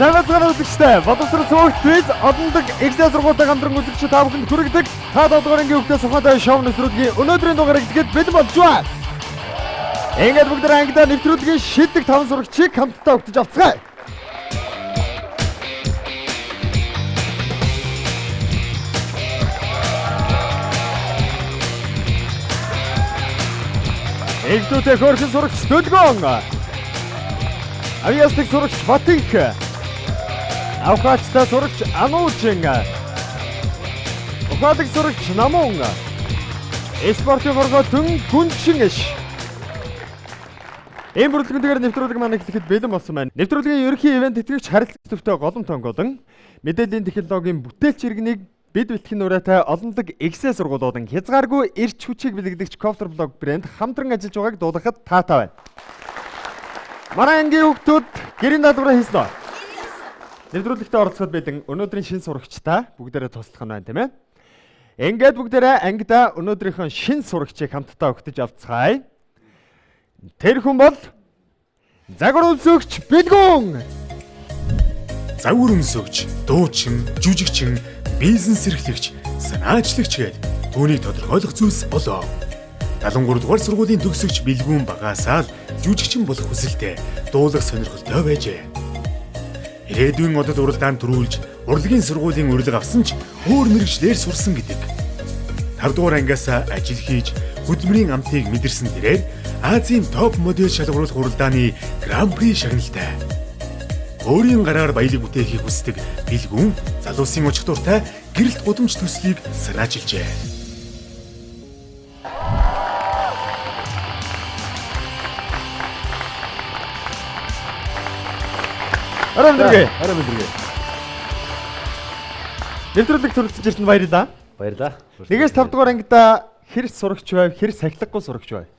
Сайн байцгаана үзэгчдээ. Боловсрол цөөхт Твиз олондог Excel сургуультай хамтран үзэгч та бүхэнд хүргэдэг. Та 7 дугаар ангийн хүүхдээс ухаантай шоу нэвтрүүлгийн өнөөдрийн дугаарыг тэгэхэд бэлэн болж байна. Ингээд бүгд ангидаа нэвтрүүлгийн шилдэг 5 сурагчийг хамтдаа өгтөж авцгаая. Нэгдүгээр хөөрхөн сурагч Төлгөн. Авиастик сурагч Батинх. Авхаачтай сурагч Ануучин. Ухаалаг сурагч Намун. Спортын хоргоо Гүнчин иш. Ийм бүрэлдэхүүнээр нэвтрүүлэг маань эхлэхэд бэлэн болсон байна. Нэвтрүүлгийн ерөнхий ивент тэтгэгч харилцагч төвтэй голом тонголон мэдээллийн технологийн бүтээлч иргэнийг бид бэлтгэн нураатай олонлог Excel сургуулиудан хязгааргүй эрч хүчийг бэлгэдэгч Кофтер блог брэнд хамтран ажиллаж байгааг дуулгахад таатай байна. Манай ангийн хүүхдүүд гэрийн даалгавраа хийсэн үү? Нэвтрүүлэгтээ оролцоход бэлэн өнөөдрийн шин сурагчтай бүгдээрээ туслах нь байна, тийм ээ. Ингээд бүгдээрээ ангидаа өнөөдрийнхөө шин сурагчийг хамтдаа өгтөж авцгаая. Тэр хүн бол загвар өмсөгч Бэлгүн. Загвар өмсөгч, дуучин, жүжигчин, бизнес эрхлэгч, санаачлагч гээд түүнийг тодорхойлох зүйлс олон. 73 дугаар сургуулийн төгсөгч Бэлгүн багаасаа л жүжигчин болох хүсэлтэй, дуулах сонирхолтой байжээ. Ирээдүйн одод уралдаанд төрүүлж, урлагийн сургуулийн урилга авсан ч өөр мэргэжлээр сурсан гэдэг. 5 дугаар ангиас ажил хийж, хөдөлмөрийн амтыг мэдэрсэн тэрээр Азийн топ модель шалгаруулах уралдааны гран-при шагналтай. Өөрийн гараар баялаг бүтээхийг хүсдэг Бэлгүн залуусын очих дуртай гэрэлт гудамж төслийг санаачилжээ. Орой мэндэргээ. Орой мэндэргээ. Нэвтрүүлэг төрөлцөж ирсэнд баярлалаа. Баярлалаа. Нэгээс 5 дугаар ангидаа хэр сурагч байв, хэр сахилгагүй сурагч байв?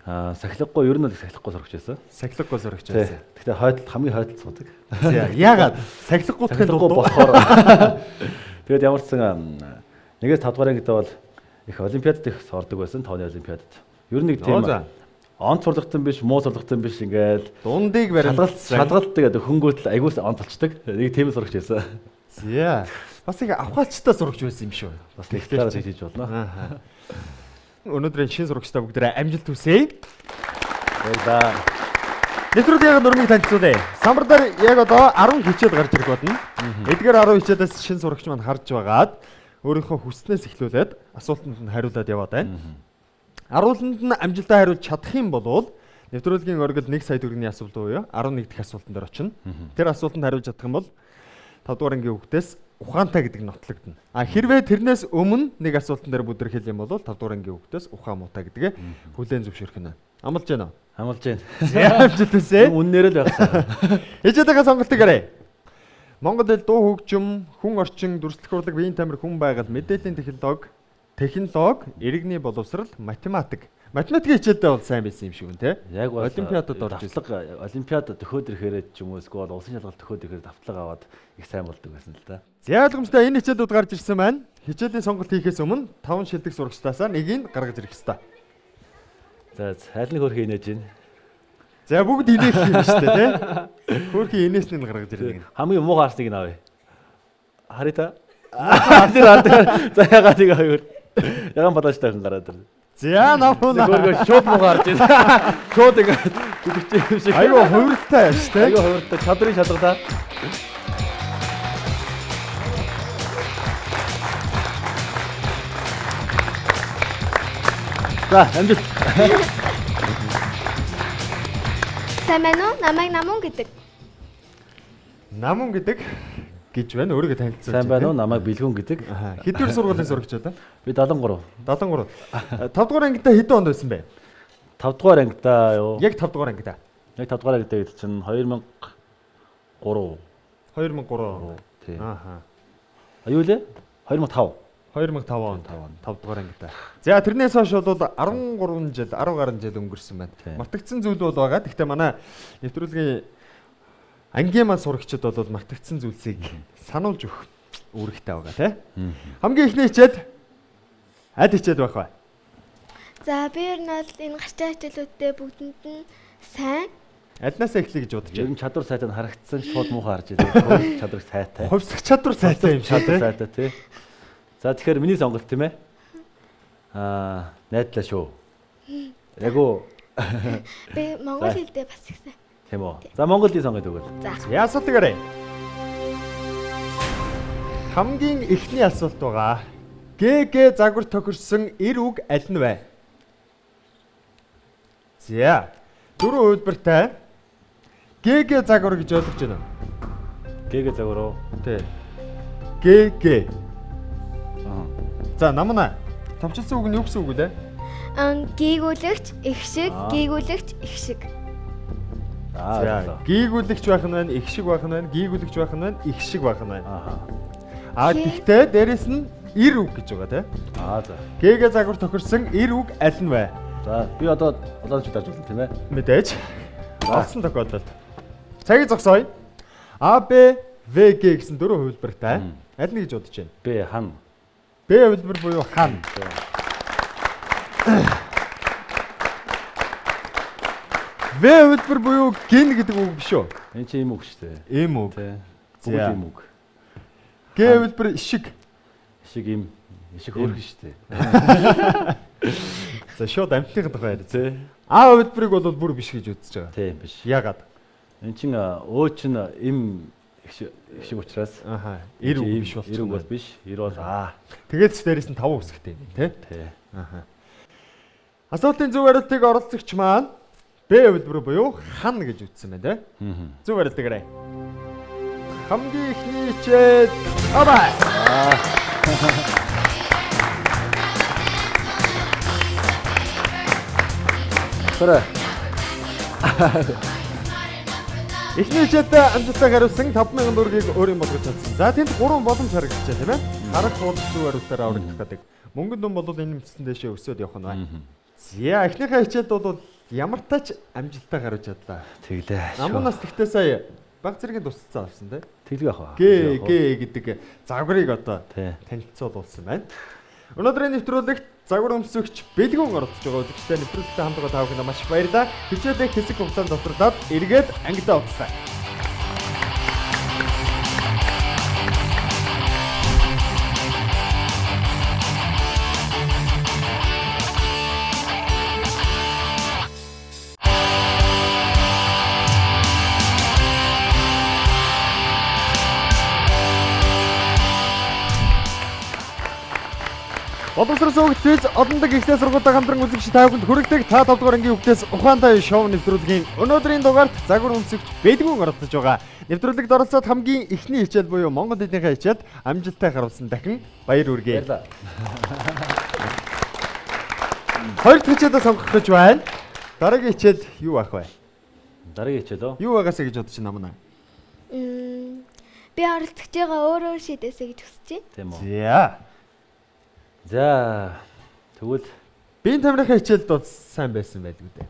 Аа, сахилгагүй, ер нь бол сахилгагүй сурагч байсан. Сахилгагүй сурагч байсан. Гэхдээ хойдол хамгийн хойдол суудаг. За, яагаад? Сахилгагүйтгэн Сахилгагүй болохоор. Тэгээд ямар ч сан нэгээс 5 дугаар ангидаа бол их олимпиадад их ордог байсан, тооны олимпиадад. Ер нь нэг тийм онц сурлагтан биш, муу сурлагтан биш ингээл дундыг барин шалгалт тэгээд хөнгөөтл айгуус онцолчдаг. Нэг тийм сурагч байсан. За. Бас их авхаалчтай сурагч байсан юм шүү. Бас нэг талаараа хийж болно. Өнөөдрийн шин сурагчтай бүгдээрээ амжилт хүсье. Баярлалаа. Нэвтрүүлгийн нурмыг танилцуулъя. Самбар дээр яг одоо 10 хичээл гарч ирэх болно. Эдгээр 10 хичээлээс шин сурагч маань харж байгаад өөрийнхөө хүснээс эхлүүлээд асуултанд нь хариулаад яваад байна. 10-нд нь амжилттай хариулж чадах юм бол нэвтрүүлгийн оргил 1 сая төгрөгийн асуулт буюу 11 дахь асуултан дээр очино. Тэр асуултанд хариулж чадах юм бол 5 дугаар ангийн хүүхдээс ухаантай гэдэг нотлогдно. А хэрвээ тэрнээс өмнө нэг асуултан дээр бүдрэх юм бол 5 дугаар ангийн хүүхдээс ухаан муутай гэдгээ хүлээн зөвшөөрөх нь. Амлаж байна уу? Амлаж байна. Амжилт хүсье. Үннээр л байсан. Хичээлийнхээ сонголтыг харъя. Монгол хэл, дуу хөгжим, хүн орчин, дүрслэх урлаг, биеийн тамир, хүн байгаль, мэдээллийн технологи, иргэний боловсрал, математик. Математикийн хичээлдээ бол сайн байсан юм шиг үн тэ. Яг бол олимпиадад орж ирсэн. Олимпиад төхөөд ирэхээр ч юм уу эсвэл улсын шалгалт төхөөд ирэхээр давтлага аваад их сайн болдог байсан л да. За ойлгомжтой энэ хичээлүүд гарч ирсэн байна. Хичээлийн сонголт хийхээс өмнө 5 шилдэг сурагчдаасаа нэгийг гаргаж ирэх ёстой. За аль нэг хөрхи инээж байна. За бүгд инээх юм шүү дээ тэ. Хөрхи инээс нь гаргаж ирнэ. Хамгийн муу харсныг нь авъя. Харъя та. Тэр ард. За ягаад нэг авъя. Ягаан балааштай хүн гараад ирнэ. За намуу. Нөгөө шууд муу гарч ирсэн. Шууд ингээд жүжигч юм шиг. Айгу хувиралтай шүү дээ. Айгу хувиралтай. Чадрын шалгалаа. За амжилт. Сайн байна уу? Намайг Намун гэдэг. Намун гэдэг гэж байна. Өөрийгөө танилцуулж. Сайн байна уу? Намайг Бэлгүн гэдэг. Хэдвэр сургуулийн сурагч байлаа? Би 73. 73. 5 дугаар ангидаа хэдэн онд байсан бэ? 5 дугаар ангидаа юу? Яг 5 дугаар ангидаа. Яг 5 дугаар ангидаа гэдэг чинь 2003. 2003. Тийм. Ааха. А юу лээ? 2005. 2005 онд 5 дугаар ангидаа. За тэрнээс хойш бол 13 жил, 10 гаруй жил өнгөрсөн байна. Мартагдсан зүйл бол байгаа. Гэхдээ манай нэвтрүүлгийн ангийн маань сурагчид бол мартагдсан зүйлсийг сануулж өгөх үүрэгтэй байгаа тий. Хамгийн эхний хичээл аль хичээл байх вэ? За би ер нь бол энэ гарчаа хичээлүүдтэй бүгдэнд нь сайн. Альнасаа эхлэе гэж бодож Ер байна. нь чадвар сайтай нь харагдсан шууд муухай харж байлаа. Чадвар сайтай. Хувьсах чадвар сайтай юм шиг Чадвар тий. сайтай тий. За тэгэхээр миний сонголт тийм ээ. Аа, найдлаа шүү. Яг уу Би монгол За. хэлдээ бас ихсэн. тийм үү. За Монголын сонгоод өгвөл. За. За асуулт гараа. Хамгийн эхний асуулт байгаа. ГГ загвар тохирсон эр үг аль нь вэ? За. Дөрвөн хувилбартай ГГ загвар гэж ойлгож байна уу? ГГ загвар уу? Тий. ГГ. Аа. За намна. Товчлсон үг нь юу гэсэн үг вэ? Ан гийгүүлэгч, их шиг, Аа. гийгүүлэгч, их шиг. Аа. За, ойлголоо. гийгүүлэгч байх нь байна, их шиг байх нь байна, гийгүүлэгч байх нь байна, их шиг байх нь байна. Ааха. А тэгтээ дээрэс нь эр үг гэж байгаа тий. Аа за. ГГ загвар тохирсон эр үг аль нь вэ? За би одоо улаан дарж болно тийм ээ. Мэдээж. Олсон тохиолдолд. Цагийг зогсооё. А Б В Г гэсэн дөрвөн хувилбартай. Аль нь гэж бодож байна? Б хан. Б хувилбар буюу хан. В хувилбар буюу гин гэдэг үг биш үү? Энэ чинь юм үг шүү дээ. Ийм үг. Тий. За. Бүгд юм үг. Г хувилбар ишиг. Ишиг юм. Ишиг хөөрхөн шүү дээ. За шууд амтныхын тухай яриа. Тий. А хувилбарыг бол бүр биш гэж үзэж байгаа. Тийм биш. Ягаад? Эн чинь өө чинь им их шиг учраас Аха. Эр үг биш болчих. Эр үг бол биш. Эр бол аа. Тэгээд ч дээрэс нь 5 үсгтэй юм тий. Тий. Асуултын зөв хариултыг оролцогч маань Б хувилбар буюу хан гэж үздсэн байна тий. Зөв хариултыг гараа. Хамгийн эхний хичээл аваа. Тэр Эхний хичээлдээ амжилттай хариулсан 5000 төгрөгийг өөрийн болгож чадсан. За тэнд 3 боломж харагдчихжээ тийм ээ. Харах хурд зөв хариултаар аврагдах гэдэг. Мөнгөн дүн бол энэ мэтсэн дэшээ өсөөд явах нь байна. За эхнийхээ хичээлд бол ямар тач амжилттай хариулж чадлаа. тэглээ. Намунаас тэгтээ сая баг зэргийн тусалцаа авсан тийм. Тэглэг яах вэ? Г Г гэдэг загварыг одоо Тий. танилцуулсан байна. Өнөөдрийн нэвтрүүлэгт загвар өмсөгч Бэлгүүн оролцож байгаа үзэгчтэй нэвтрүүлэгтэй хамт байгаа та бүхэнд маш их баярлалаа. Хичээлээ хэсэг хугацаанд тодорлоод эргээд ангидаа уулзлаа. Боловсрол суугч олондаг ихтэй сургуультай хамтран үзэгч та бүхэнд хүргэдэг та 5 дугаар ангийн хүүхдээс ухаантай шоу нэвтрүүлгийн өнөөдрийн дугаарт загвар өмсөгч Бэлгүүн оролцож байгаа. Нэвтрүүлэгт оролцоод хамгийн эхний хичээл буюу Монгол хэлнийхээ хичээлд амжилттай харуулсан дахин баяр хүргэе. Баярлалаа. Хоёр дахь хичээлээ сонгох гэж байна. Дараагийн хичээл юу байх вэ? Дараагийн хичээл үү? Юу байгаасаа гэж бодож байна намна. Би оролцож байгаа өөр өөр шийдээсэй гэж хүсэж байна. Тийм үү. За. За тэгвэл Биеийн тамирынхаа хичээлд бол сайн байсан байлгүй дээ.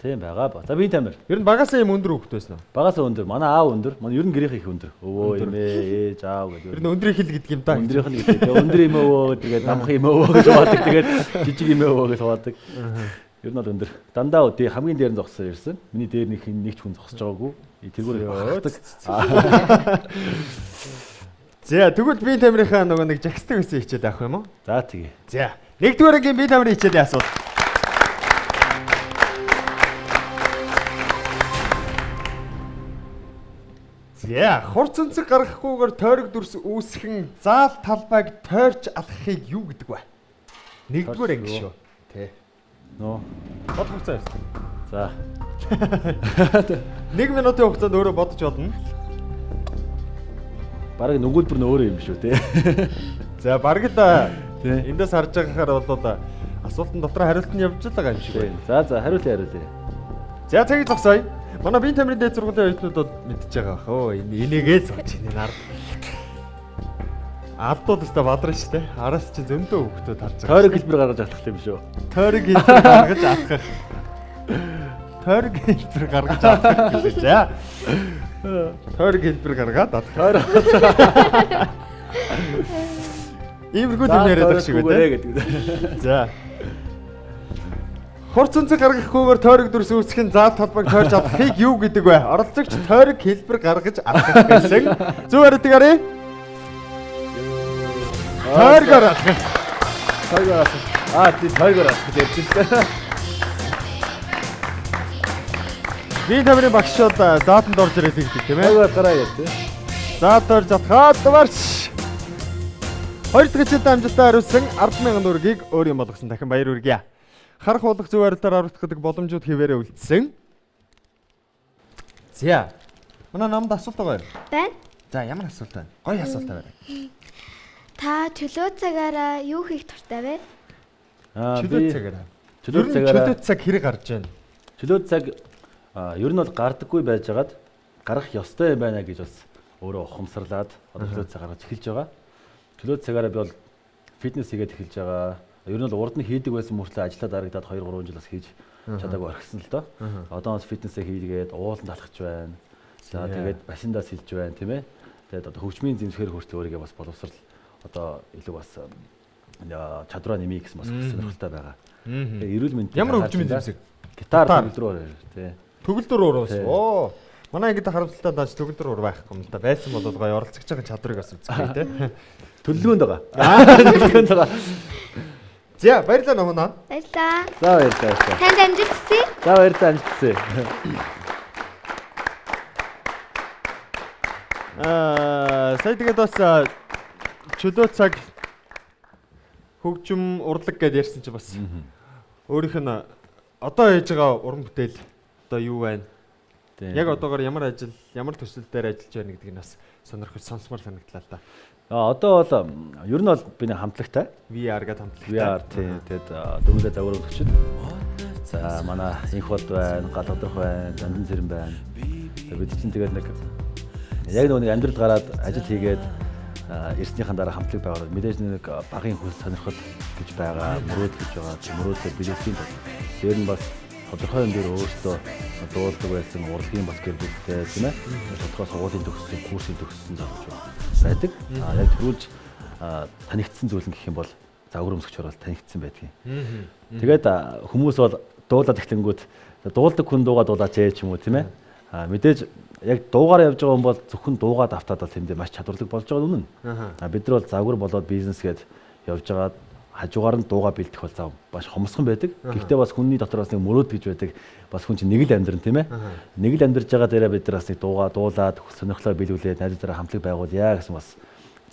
тийм байгаа ба. За биеийн тамир. Ер нь багасаа юм өндөр хөвгт байсан уу? Багасаа өндөр. Манай аав өндөр. Манай ер нь гэрийнх их өндөр. Өвөө эмээ ээж аав гэдэг. Ер нь өндрийн хил гэдэг юм да. Өндрийнх нь гэдэг. Өндөр юм өвөө тэгээд намх юм өвөө гэж хуваадаг. Тэгээд жижиг юм өвөө гэж хуваадаг. Ер нь бол өндөр. Дандаа өдий хамгийн дээр нь зогссон ирсэн. Миний дээр нэг нэг ч хүн зогсож байгаагүй. Тэргээр их бахархдаг. За тэгвэл биеийн тамирынхаа нөгөө нэг жагсдаг байсан хичээл авах юм уу? За тэгээ. За. Нэгдүгээр ангийн биеийн тамирын хичээлийн асуулт. За, хурц өнцөг гаргахгүйгээр тойрог дүрс үүсгэн заал талбайг тойрч алхахыг юу гэдэг вэ? Нэгдүгээр анги шүү. Тэ. Нөө. Бодох хугацаа байсан. За. 1 минутын хугацаанд өөрөө бодож болно. Бараг нөгөөдбөр нь өөрөө юм шүү те. За, бараг л Тэ. эндээс харж байгахаар бол асуултан дотор хариулт нь явж л байгаа юм шиг байна. За за хариулъя хариулъя. За цагийг зогсооё. Манай биеийн тамирын дээд сургуулийн оюутнууд бол мэдчихэж байгаа бах. Өө энэ энийгээ л сууж энэ нард. Алдуул өстө бадран шүү дээ. Араас чи зөндөө хүүхдүүд харж байгаа. Тойрог хэлбэр гаргаж алхах юм шүү. Тойрог хэлбэр гаргаж алхах. Тойрог хэлбэр гаргаж алхах гэлээ. За. Тойрог хэлбэр гаргаад алхах. Тойрог. Иймэрхүү юм яриад байх шиг байна. гэдэг. За. Хурц өнцөг гаргахгүйгээр тойрог дүрс үүсгэх нь заад талбайг тойрж алхахыг юу гэдэг вэ? Оролцогч тойрог хэлбэр гаргаж алхах гэсэн. Зөв хариултыг харъя. Тойргоор алхах. Тойргоор алхах. Аа тий тойргоор алхах гэж ярьж байна. Би тамирын багш бол заатанд орж ирээд гэдэг тийм ээ. Тойргоор гараа гэж тий. Заад тойрж алхаад марш. Хоёр дахь хичээлд амжилттай хариулсан 10,000 төгрөгийг өөр юм болгосон. Дахин баяр хүргье. Харах уулах зөв хариултаар аврагдах гэдэг боломжууд хэвээрээ үлдсэн. За. Манай намд асуулт байгаа юу? Байна. За, ямар асуулт байна? Гоё асуулт байна. Та чөлөө цагаараа юу хийх дуртай вэ? Аа Чөлөө цагаараа. Чөлөө цагаараа. Чөлөө цаг хэрэг гарч байна. Чөлөө цаг ер нь бол гардаггүй байжгаад гарах ёстой юм байна гэж бас өөрөө ухамсарлаад одоо чөлөө цаг гаргаж эхэлж байгаа. Чөлөө цагаараа би бол фитнес хийгээд эхэлж байгаа. Ер нь бол урд нь хийдэг байсан мөртлөө ажиллаа дарагдаад 2-3 жил бас хийж чадаагүй орхисон л доо. Одоо бас фитнесээ хийгээд ууланд алхаж байна. За тэгээд бассейндаа сэлж байна тийм ээ. Тэгээд одоо хөгжмийн зэмсгээр хүртэл өөрийгөө бас боловсрал одоо илүү бас чадвараа нэмье гэсэн бас сонирхолтой байгаа. Тэгээд эрүүл мэндийн ямар хөгжмийн зэмсэг? Гитар төгөлдрөөр тий. Төгөлдөр уурус. Оо. Манай ангид харамсалтай дааж төгөлдөр уур байхгүй юм л да. Байсан бол гоё оролцож байгаа чадварыг бас үзэх тий. Төлөвлөгөөнд байгаа. Төлөвлөгөөнд байгаа. За баярлалаа номноо. Баярлалаа. За баярлалаа. Танд амжилт хүсье. За баярлалаа амжилт хүсье. Сая тэгээд бас чөлөө цаг хөгжим урлаг гэдээ ярьсан чи бас өөрийнх нь одоо хийж байгаа уран бүтээл одоо юу байна? Яг одоогоор ямар ажил, ямар төсөл дээр ажиллаж байна гэдгийг нас сонирхож сонсомоор санагдлаа л да. Одоо бол ер нь бол би нэг хамтлагтай. VR гэдэг хамтлагтай. VR тий. Тэгээд дөрвөлээ загвар өгчөд. За манай инх бод байна, галгадрах байна, зандан цэрэн байна. Бид чинь тэгээд нэг яг нэг амьдрал гараад ажил хийгээд ирснийхэн дараа хамтлаг байгуулаад мэдээж нэг багын хөл сонирхол гэж байгаа, мөрөөдөл гэж байгаа. Мөрөөдлөө биелүүлэхийн тулд дээр нь бас тодорхой юм дээр өөртөө дуулдаг байсан урлагийн бас гэр бүлтэй тийм ээ. Тодорхой сургуулийн төгссөн, курсын төгссөн залуучууд байдаг. Яг төрүүлж танигдсан зүйл нь гэх юм бол загвар өмсгчөр бол танигдсан байдгийг. Тэгээд хүмүүс бол дуулаад эхлэнгүүт дуулдаг хүн дуугаа дуулаач ээ ч юм уу тийм ээ. Мэдээж яг дуугаар явж байгаа хүн бол зөвхөн дуугаа давтаад бол тэндээ маш чадварлаг болж байгаа нь үнэн. Бид нар бол загвар болоод бизнес гээд явж байгаа хажуугаар нь дуугаа бэлдэх бол зав маш хомсхон байдаг. Гэхдээ бас хүний дотор бас нэг мөрөөд гэж байдаг. Бас хүн чинь нэг л амьдран тийм ээ. Нэг л амьдарч байгаа дээрээ бид нар бас нэг дуугаа дуулаад сонирхлоо биелүүлээд найзуудаараа хамтлаг байгуулъя гэсэн бас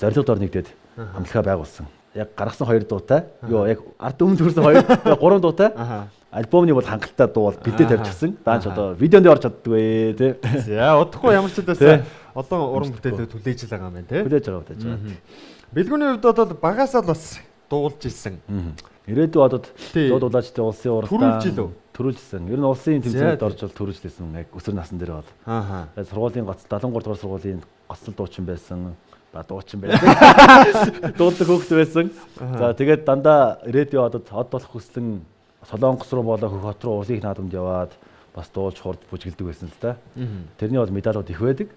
зорилго дор нэгдээд хамтлагаа байгуулсан. Яг гаргасан 2 дуутай. Юу яг ард өмнө төрсэн 2 3 дуутай. Альбомны бол хангалттай дуу бол бэлдээ тавьчихсан. Даанч одоо видеонд орж чаддгүй тий. За удахгүй ямар ч байсан олон уран бүтээлүүд хүлээж л байгаа юм байна тий. Хүлээж байгаа хүлээж байгаа. Бэлгүүний хувьд бол багасаа л бас дуулж исэн. Ирээдүйн одод дуу дуулаачдын улсын уралдаан төрүүлж илүү? Төрүүлжсэн. Ер нь улсын тэмцээнд орж бол төрүүлжсэн. Яг өсвөр насн дээр бол. Аа. Сургуулийн гоц 73 дугаар сургуулийн гоцлол дуучин байсан. Ба дуучин байсан. Дуулдаг хүүхэд байсан. За тэгээд дандаа ирээдүйн одод од болох хүслэн Солонгос руу болоо хөх хот руу улсын их наадамд яваад бас дуулж хурд бүжгэлдэг байсан л да. Тэрний бол медалууд их байдаг.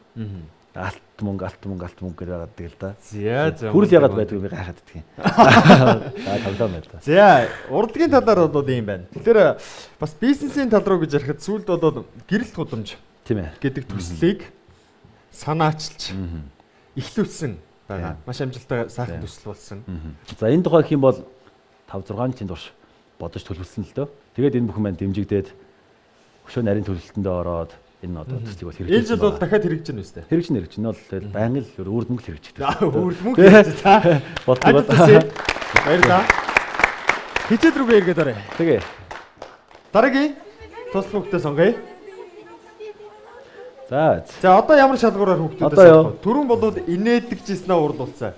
Алт мөнгө, алт мөнгө, алт мөнгө гэж байгаад л да. За. Хүрэл ягаад байдаг юм бэ гайхаад идэх юм. За тоглоом байл та. За, урлагийн талаар бол ийм байна. Тэгэхээр бас бизнесийн тал руу гэж ярихад сүүлд бол гэрэлт гудамж тийм ээ гэдэг төслийг санаачилж эхлүүлсэн байгаа. Маш амжилттай сайхан төсөл болсон. За энэ тухай гэх юм бол 5 6 жилийн турш бодож төлөвлөсөн л дөө. Тэгээд энэ бүхэн маань дэмжигдээд өшөө нарийн төлөлтөндөө ороод энэ одоо төслийг бол хэрэгжүүлсэн. Энэ жил бол дахиад хэрэгжиж байна үстэй. Хэрэгжин хэрэгжин. Энэ бол тэгэл байнга л үр дүнг л хэрэгждэг. Үр дүнг хэрэгжиж. За. Бодлого бол. Баярлалаа. Хичээл рүүгээ эргээд оръё. Тэгээ. Дараагийн туслах хүүхдээ сонгоё. За. За одоо ямар шалгуураар хүүхдүүдээс сонгох вэ? Түрүүн бол инээлгжсэн уурлуулсан.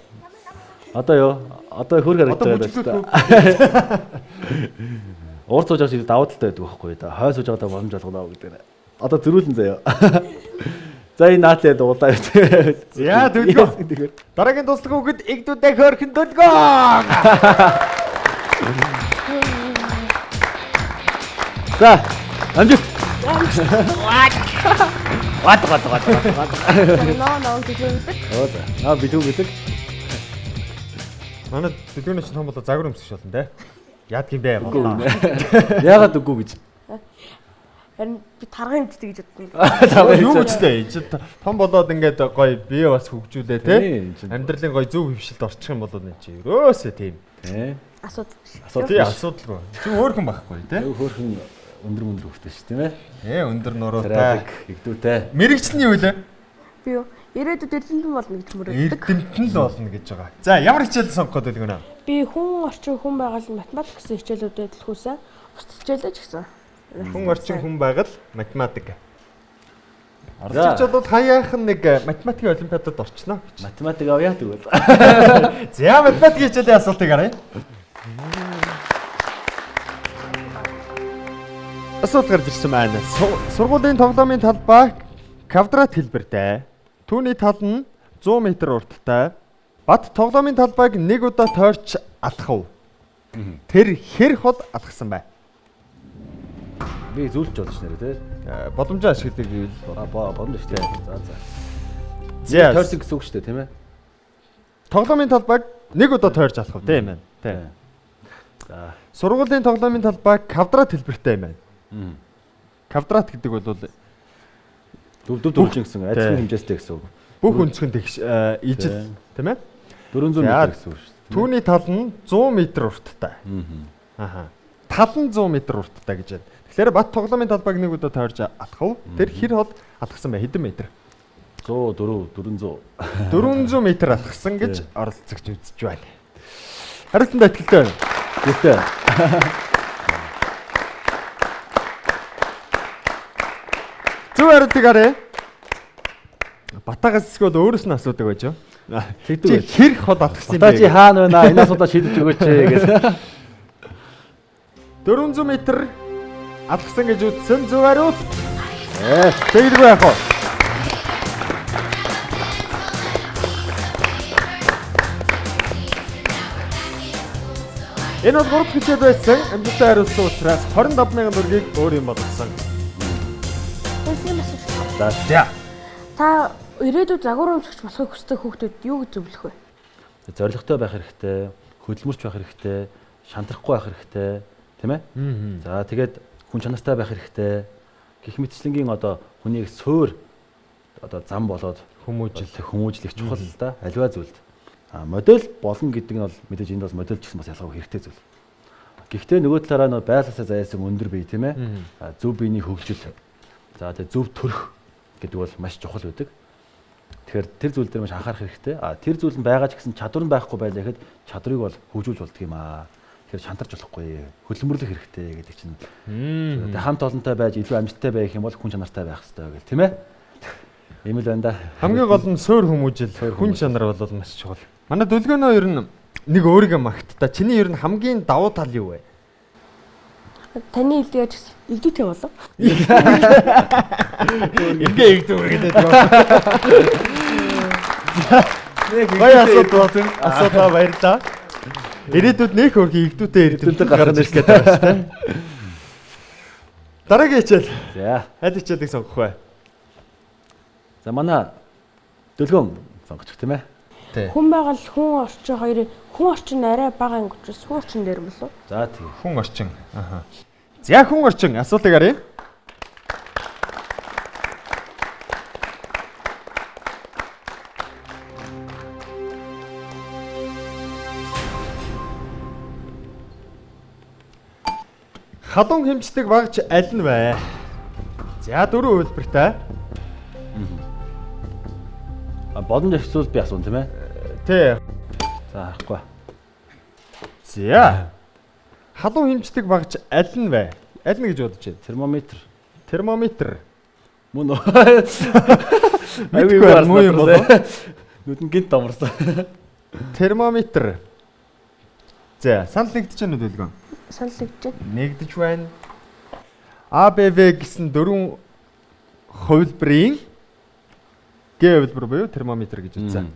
Одоо юу? Одоо хөр харагдаж байгаа шүү дээ. Уур сууж байгаа шиг давуу талтай байдаг байхгүй да. Хой сууж байгаадаа боломж олгоно гэдэг. Одоо зөрүүлэн заяа. За энэ наатлаа дуулаа. За төлгөө. Дараагийн туслах хүүхэд эгдүүдээ хөөрхөн төлгөө. За амжилт. Ват ват ват ват. Ноо ноо гэдэг. Оо за. Наа бэлүү гэдэг. Манай дэлгүүрийн чинь том болоо загвар өмсөх шалан те. Яадаг юм бэ? Үгүй. Яагаад үгүй гэж? Харин би тарган хэмждэг гэж бодсон. Юу гэж тэ? Чи том болоод ингээд гоё бие бас хөгжүүлээ те. Амьдралын гоё зөв хөвшилд орчих юм бол энэ чи ерөөсөө тийм. Тий. Асуудал биш. Тий, асуудалгүй. Чи өөрхөн байхгүй те. Хөөхөн өндөр өндөр хөвтэй ш тийм ээ. Ээ өндөр нуруутай. Игдүүтэй. Мэргэжил нь юу вэ? Би юу? Ирээдүйд эрдэмтэн болно гэж мөрөөддөг. Эрдэмтэн л болно гэж байгаа. За, ямар хичээл сонгох гээд байлгүй нэ? Би хүн орчин хүн байгаль математик гэсэн хичээлүүдэд төлхөөсөн. Бусад хичээлээ ч гэсэн. Хүн орчин хүн байгаль математик. Оролцогч бол хаяахан нэг математикийн олимпиадад орчихно. Математик авъя тэгвэл. За, математикийн хичээлийн асуултыг харъя. Асуулт гарч ирсэн байна. Сургуулийн тоглоомын талбай квадрат хэлбэртэй. Түүний тал нь 100 м урттай. Бат тоглоомын талбайг нэг удаа тойрч алхав. Тэр хэр хол алхсан бай? Би зүйлж болж нэрээ тий. Боломжоо ашигладаг гэвэл боломж шүү дээ. За за. За тойрсон гэсэн үг шүү дээ тийм ээ. Тоглоомын талбайг нэг удаа тойрч алхав тийм ээ. Тий. За. Сургуулийн тоглоомын талбай квадрат хэлбэртэй юм байна. Квадрат гэдэг бол дөрөв дөрвөлжин гэсэн адилхан хэмжээтэй гэсэн үг. Бүх өнцгөн тэгш ижил тийм ээ. 400 м гэсэн үг шүү дээ. Түүний тал нь 100 м урттай. Аха. Тал нь 100 м урттай гэж байна. Тэгэхээр Бат тоглоомын талбайг нэг удаа тойрж алхав. Тэр хэр хол алхсан бэ? Хэдэн метр? 104 400. 400 м алхсан гэж оролцогч үзэж байна. Хариултанд итгэлтэй байна. Итгэлтэй. Зөв хариултыг харъя. Батагаас эсвэл өөрөөс нь асуудаг байж юу? Тэгдэг. Чи хэр хол алхсан юм бэ? Бата чи хаана байна? Энэ асуудлаа шийдэж өгөөч гэж. 400 м алхсан гэж үзсэн зөв хариулт. Тэгдэггүй яах вэ? Энэ бол 3 дахь хичээл байсан. Амжилттай хариулсан учраас 25,000 төгрөгийг өөр юм болгосон. За. Та ирээдүйд загвар өмсгч болохыг хүсдэг хүүхдүүд юу гэж зөвлөх вэ? Зоригтой байх хэрэгтэй, хөдөлмөрч байх хэрэгтэй, шантрахгүй байх хэрэгтэй, тийм ээ? За тэгээд хүн чанартай байх хэрэгтэй. Гэх мэтчлэнгийн одоо хүнийг суур одоо зам болоод хүмүүжил их чухал л да. Аливаа зүйлд. А модель болно гэдэг нь бол мэдээж энд бас модель ч гэсэн бас ялгаагүй хэрэгтэй зүйл. Гэхдээ нөгөө талаараа нөгөө байглаасаа заяасан өндөр бие тийм ээ. Зөв биений хөгжил. За тэгээ зөв төрх гэдэг бол маш чухал байдаг. Тэгэхээр тэр зүйл дээр маш анхаарах хэрэгтэй. А тэр зүйл нь байгаа ч гэсэн чадвар нь байхгүй байлаа гэхэд чадварыг бол хөгжүүлж болдго юм аа. Тэгэхээр шантарч болохгүй. Хөдөлмөрлөх хэрэгтэй гэдэг чинь. Тэгээ хамт олонтой байж илүү амжилттай байх юм бол хүн чанартай байх хэрэгтэй гэл тийм ээ. Ийм л байна да. Хамгийн гол нь суур хүмүүжил, хүн чанар бол маш чухал. Манай Дүлгөөнөө ер нь нэг өөрийгөө магтдаа. Чиний ер нь хамгийн давуу тал юу вэ? Таны хэлдгээр ч игдүүтэй болов. Ингээ игдүү гэдэг. Гоё асуудал болсон. Асуудал баярлалаа. Ирээдүйд нэх хөрхи игдүүтэй эрдэмтэн гарч ирэх гэдэг байна шүү дээ. Дараагийн хичээл. За. Аль хичээлийг сонгох вэ? За манай Дүлгөөн сонгочих тийм ээ. Хүн байгаль, хүн орчин хоёрын хүн орчин арай бага анги учраас хүн орчин дээр болов. За тийм. Хүн орчин. Аха. За хүн орчин асуултыг харъя. Халуун хэмждэг багч аль нь вэ? За дөрвөн хувилбартай. А боломж ашиглавал би асуун тийм ээ. Тий. За харахгүй. За. Халуун хэмждэг багч аль нь вэ? Аль нь гэж бодож байна? Термометр. Термометр. Мөн үү? Мэдгүй байна, муу юм болов. Нүдэн гинт томорсон. Термометр. За, санал нэгдэж байна уу Дүлгөөн? Санал нэгдэж байна. Нэгдэж байна. А Б В гэсэн дөрвөн хувилбарын Г хувилбар буюу термометр гэж үзсэн.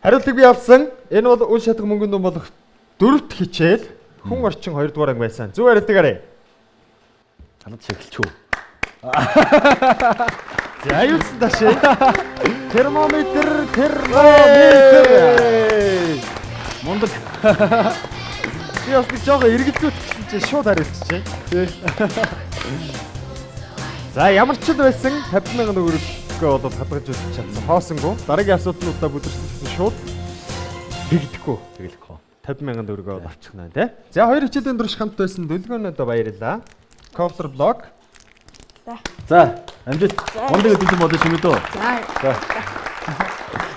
Хариултыг би авсан. Энэ бол үл шатах мөнгөн дүн болох дөрөвт хичээл хүн орчин 2 дугаар анги байсан. Зөв хариултыг харъя. Халаад шиглэчихв. За аюулсан ташээ. Термометр, термометр. Мундаг. Би бас нэг жоохон эргэлзүүлэх гэсэн чинь шууд хариулчихжээ. Тий. За ямар ч л байсан 50,000 төгрөгөө бол хадгалж үзэж чадсан. Хоосонгүй. Дараагийн асуултнуудаа бүдэрсэн гэсэн шууд тэгдэхгүй. Тэгэлэхгүй. 50,000 төгрөгөө бол авчихна тий. За хоёр хичээлийн турш хамт байсан дүлгөөнөдөө баярлалаа. Кофлер блог. За, амжилт. Мундаг өдөр болно шимээ дөө. За. За.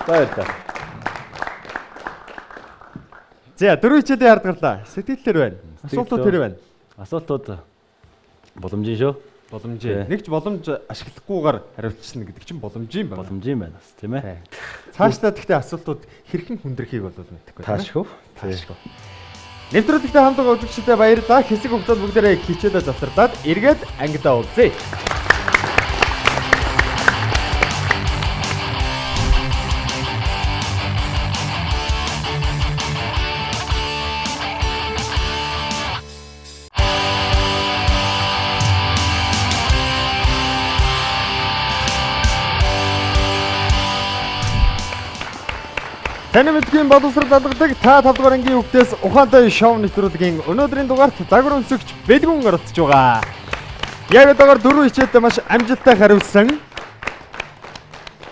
Баярлалаа. За дөрөв хичээлийн ард гарлаа. Сэтгэлээр байна. Асуултууд тэр байна. Асуултууд боломжийн шүү. Боломжийн. Нэг ч боломж ашиглахгүйгээр хариулчихна гэдэг чинь боломжийн байна. Боломжийн байна бас тийм ээ. Цаашдаа гэхдээ асуултууд хэрхэн хүндрэхийг бол мэдэхгүй. Таашгүй. Таашгүй. Нэвтрүүлэгтэй хамт байгаа үзэгчдэд баярлалаа. Хэсэг хугацаанд бүгдээрээ хичээлээ завсардаад эргээд ангидаа уулзъя. Таны мэдгийн боловсрол алгадаг та 5 дугаар ангийн хүүхдээс ухаантай шоу нэвтрүүлгийн өнөөдрийн дугаарт загвар өмсөгч Бэлгүн оролцож байгаа. Яг одоогор дөрвөн хичээлдээ маш амжилттай хариулсан.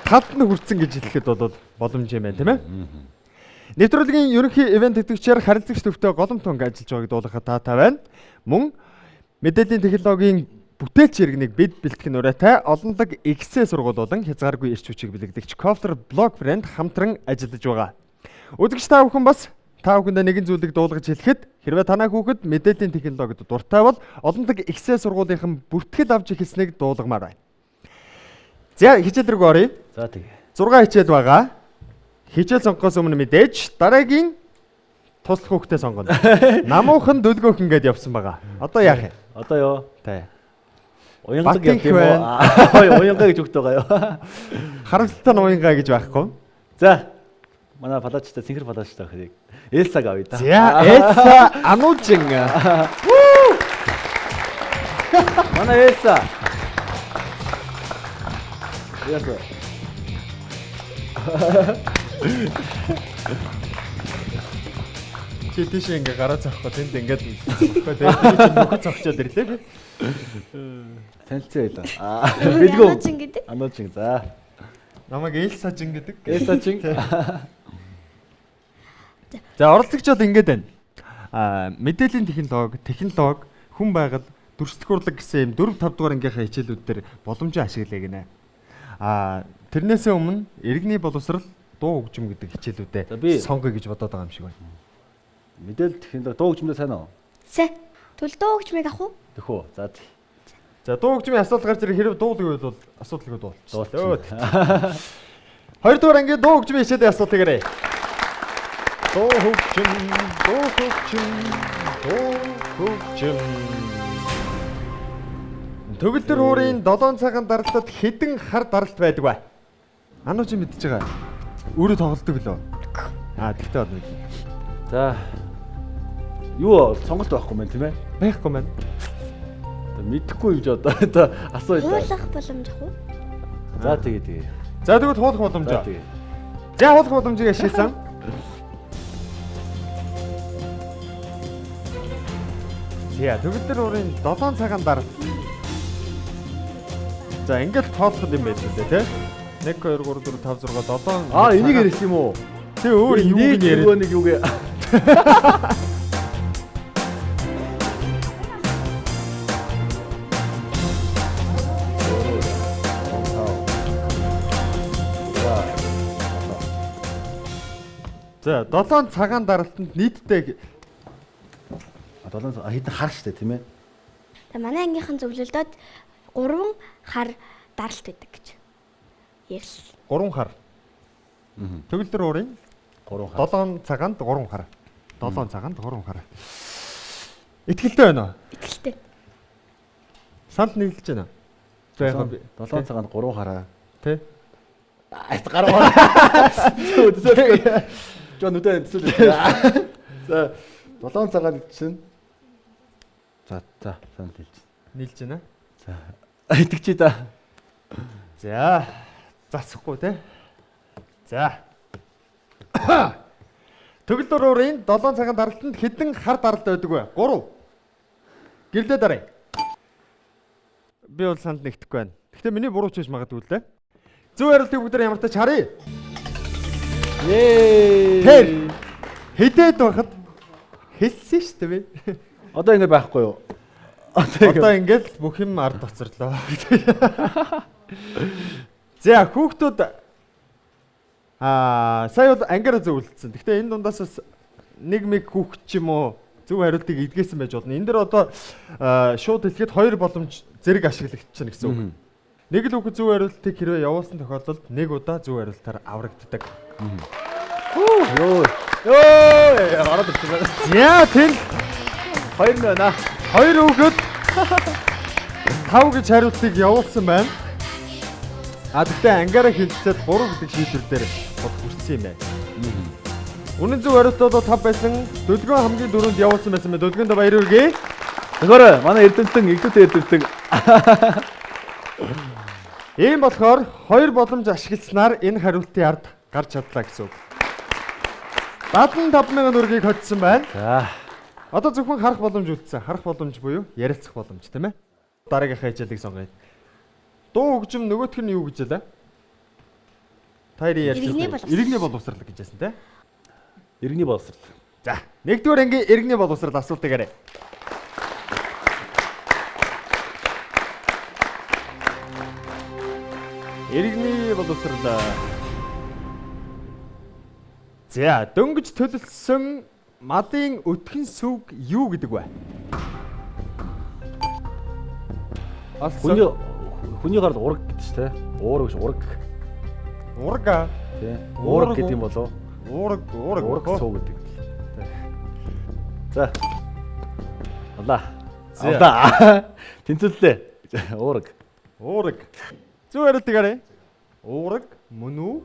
Талд нь хүрсэн гэж хэлэхэд бол боломж юм байна, тийм ээ? Нэвтрүүлгийн ерөнхий ивент тэтгэгчээр харилцагч төвтэй голом тунг ажиллаж байгааг дуулгахад таатай байна. Мөн мэдээллийн технологийн бүтээлч иргэнийг бид бэлтгэх нь урайтай олонлог XC сургууль болон хязгааргүй эрч хүчийг бэлэгдэгч Кофлер блог брэнд хамтран ажиллаж байгаа. Үзэгч та бүхэн бас та бүхэндээ нэгэн зүйлийг дуулгаж хэлэхэд хэрвээ танай хүүхэд мэдээллийн технологид дуртай бол олонлог XC сургуулийнхан бүртгэл авч эхэлснийг дуулгамаар байна. За хичээл рүү оръё. За тэгээ. 6 хичээл байгаа. Хичээл сонгохоос өмнө мэдээж дараагийн туслах хүүхдээ сонгоно. Намуухан дүлгөөхөн гэдээ явсан байгаа. Одоо яах юм? Одоо юу? Тэ. Уяндаг Бат явд юм уу? Уянга гэж үгт байгаа юу? Харамсалтай нь уянга гэж байхгүй. За. Манай палаачтай цэнхэр палаачтай охиныг Элсаг авъя да. За, Элса Анужин. Манай Элса. Яасан? Чи тийш ингээ гараа цохихгүй тэнд ингээд цохихгүй тэгээд чи нөхөд цохичоод ирлээ би. Танилцсан байлаа. Аа, Бэлгүү. Ануучин гэдэг. Ануучин. За. Намайг Элсажин гэдэг. Элсачин. За оролцогч бол ингээд байна. Аа, мэдээллийн технологи, технологи, хүн байгаль, дүрслэх урлаг гэсэн юм 4 5 дугаар ангийнхаа хичээлүүд дээр боломжийн ашиглая гинэ. Аа, тэрнээсээ өмнө иргэний боловсрал, дуу хөгжим гэдэг хичээлүүдээ За, би- сонгоё гэж бодоод байгаа юм шиг байна. Мэдээлэл технологи дуу хөгжмөдөө сайн уу? Сэ. Тэгвэл дуу хөгжмийг авах уу? Төхөө. За. тий. За дуу хөгжмийн асуудал гарч ирэх хэрэг дуулгүй бол асуудалгүй дуулчих. Дуулчих. Хоёрдугаар ангийн дуу хөгжмийн хичээлийн асуултыг ярэ. Дуу хөгжим, дуу хөгжим, дуу хөгжим. Төгөлдөр хуурын 7 цагаан даралтад хэдэн хар даралт байдаг вэ? Ануу чи мэдж байгаа. Өөрөө тоглолдог лөө. Аа тэгтээ бол мэднэ. За. Юу сонголт байхгүй мэн тийм ээ? Байхгүй маань. Одоо Мэдэхгүй юм чи одоо одоо асууя. да. Хуулах боломж авах уу? За тэгээ тэгээ. За тэгвэл хуулах боломж. За тэгээ. За хуулах боломжийг ашигласан. За төгөлдөр уурын 7 цагаан даралт. За ингээд тоолох юм байл үү те? 1 2 3 4 5 6 7. Аа энийг ярьсан юм уу? Тэ өөр юуг нь яриад. Нөгөө нэг юуг За 7 цагаан даралтанд нийтдээ Долоон хэдэн хар штэ тийм ээ. За манай ангийнхан зөвлөлдөд 3 хар даралт байдаг гэж ярьсан. 3 хар. Төгөлдөр уурын 3 хар. 7 цагаанд 3 хар. 7 цагаанд 3 хар. Итгэлтэй байна уу? Итгэлтэй. Санал нийлж байна уу? За яг би 7 цагаанд 3 хараа. Тэ. Аа гараа. Төсөөлөхгүй. Жоо нүдэ төсөөлөхгүй. За 7 цагаанд чинь За за санал хэлж. Нийлж байна. За итгэжээ да. За засахгүй те. За. Төгөл уурын 7 цагаан даралтанд хэдэн хар даралт байдаг вэ? 3. Гэрлээ даръя. Би бол санд нэгтгэхгүй байна. Гэхдээ миний буруу ч байж магадгүй лээ. Зөв хариултыг бүгдээр ямар тач харъя. Ее. Тэр хэдээд байхад хэлсэн шүү дээ би. Одоо ингэ байхгүй юу? Одоо ингээл бүх юм ард хоцорлоо. За хүүхдүүд сая бол ангиараа зөвлөлдсөн. Гэхдээ энэ дундаас бас нэг мэг хүүхд ч юм уу зөв хариултыг эдгээсэн байж болно. Энэ дэр одоо шууд хэлэхэд хоёр боломж зэрэг ашиглагдчихна гэсэн үг. Нэг л хүүхэд зөв хариултыг хэрвээ явуулсан тохиолдолд нэг удаа зөв хариултаар аврагддаг. Йоо. Йоо, ороод ирсэн байна. За тэр Хоёр нэ байна. хоёр хүүхэд 5 гэж хариултыг явуулсан байна. А тэгтээ ангиараа хилцээд 3 гэдэг шийдвэр дээр бод хүрсэн юм байна. Үнэн зөв хариулт бол 5 байсан. Дөлгөөн хамгийн дөрөнд явуулсан байсан байна. Дөлгөөнд баяр хүргэе. Тэгэхээр манай эрдэмтэн, игдүүтэй эрдэмтэн. Ийм болохоор хоёр боломж ашигласнаар энэ хариултын ард гарч чадлаа гэсэн үг. 75,000 төгрөгийг хоцсон байна. За. Одоо зөвхөн харах боломж үлдсэн. Харах боломж буюу ярилцах боломж, тийм ээ. Дараагийнхаа хичээлийг сонгоё. Дуу хөгжим нөгөөх нь юу гэж хэлээ? Та хоёрын ярьж Иргэний байсан. боловсрал. Иргэний боловсрал гэж хэлсэн тийм. Иргэний боловсрал. За, нэгдүгээр ангийн иргэний боловсрал асуултыг арай. Иргэний боловсрал. За, дөнгөж төлөлсөн малын өтгөн сүг юу гэдэг вэ? Хүний хүний гарал ураг гэдэг чинь те. Уураг биш ураг. Ураг. Тий. Уураг гэдэг юм болов? Уураг, уураг. Ураг суу гэдэг. За. Алла. За. Алла. Тэнцвэллээ. Уураг. Уураг. Зөв хариултыг харъя. Уураг мөн үү?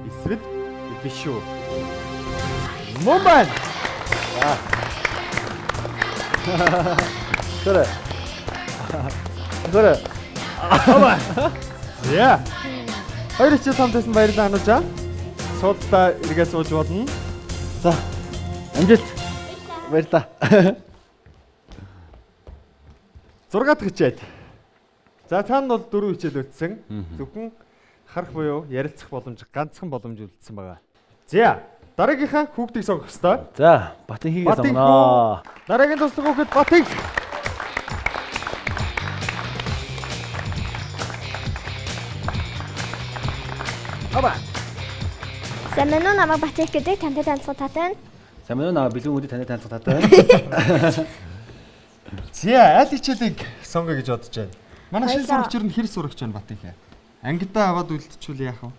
Эсвэл биш үү? Мөн байна. Тэр. Тэр. За. Хоёр хичээл хамт байсан баярлалаа Анужаа. Суудаа эргээ сууж болно. За. Амжилт. Баярлалаа. 6 дахь хичээл. За цаана бол 4 хичээл үлдсэн. Зөвхөн харах буюу ярилцах боломж ганцхан боломж үлдсэн байгаа. За дараагийнхаа хүүхдийг сонгох ёстой. За, Батынхийг Батынхүү. сонгоно. Дараагийн туслах хүүхэд Батыг. Аба. Сайн байна уу? Намайг Батих гэдэг тантай танилцах таатай байна. Сайн байна уу? Наа бэлгүүн өдөө танай танилцах таатай байна. За аль хичээлийг сонгоё гэж бодож байна. Манай шинэ Баярлалаа. сурагч ер нь хэр сурагч байна Батынхаа? Ангидаа аваад үлдчихвэл яах вэ?